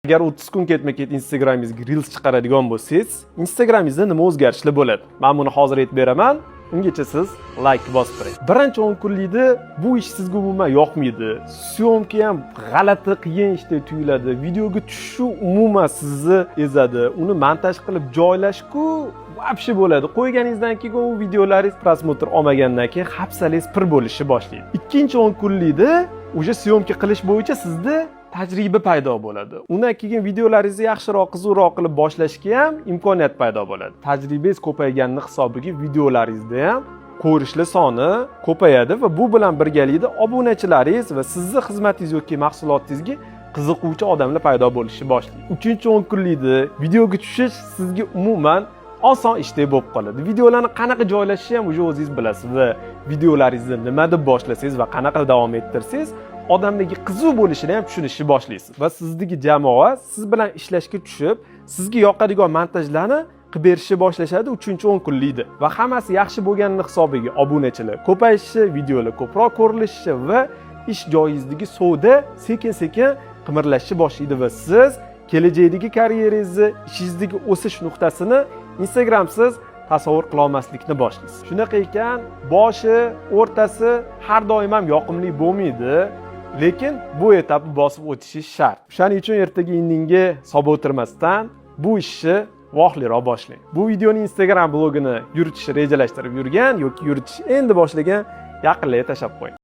Agar 30 kun ketma-ket Instagramingizga Reels chiqaradigan bo'lsangiz, Instagramingizda nima o'zgarishlar bo'ladi? Men buni hozir aytib beraman. Ungacha siz like bosib turing. Birinchi 10 kunlikda bu ish sizga umuman yoqmaydi. Съёмка ham g'alati, qiyin ishdek tuyuladi. Videoga tushish umuman sizni ezadi. Uni montaj qilib joylashku вообще bo'ladi. Qo'yganingizdan keyin u videolaringiz просмотр olmagandan keyin hafsalangiz pir bo'lishni boshlaydi. Ikkinchi 10 kunlikda уже съёмка qilish bo'yicha sizda tajriba paydo bo'ladi. Undan keyin videolaringizni yaxshiroq, qiziqroq qilib boshlashga ham imkoniyat paydo bo'ladi. Tajribangiz ko'payganini hisobiga videolaringizda ham ko'rishlar soni ko'payadi va bu bilan birgalikda obunachilaringiz va sizni xizmatingiz yoki mahsulotingizga qiziquvchi odamlar paydo bo'lishni boshlaydi. Uchinchi 10 kunlikda videoga tushish sizga umuman oson ishdek bo'lib qoladi. Videolarni qanaqa joylashishni ham уже o'zingiz bilasiz va videolaringizni nima deb boshlasangiz va qanaqa davom ettirsangiz, odamlarga qiziq bo'lishini ham tushunishni boshlaysiz va sizdagi jamoa siz bilan ishlashga tushib, sizga yoqadigan montajlarni qilib berishni boshlashadi uchinchi 10 kunlikda. Va hammasi yaxshi bo'lganini hisobiga obunachilar ko'payishi, videolar ko'proq ko'rilishi va ish joyingizdagi savdo sekin sekin qimirlashni boshlaydi va siz kelajakdagi karyerangizni, ishingizdagi o'sish nuqtasini Instagramsiz tasavvur qilolmaslikni boshlaysiz. Shunaqa ekan, boshi, o'rtasi har doim ham yoqimli bo'lmaydi, lekin bu etapni bosib o'tishingiz shart. O'shaning uchun ertaga indinga solib o'tirmasdan bu ishni vaqtliroq boshlang. Bu videoni Instagram blogini yuritishni rejalashtirib yurgan yoki yuritishni endi boshlagan yaqinlarga tashlab qo'ying.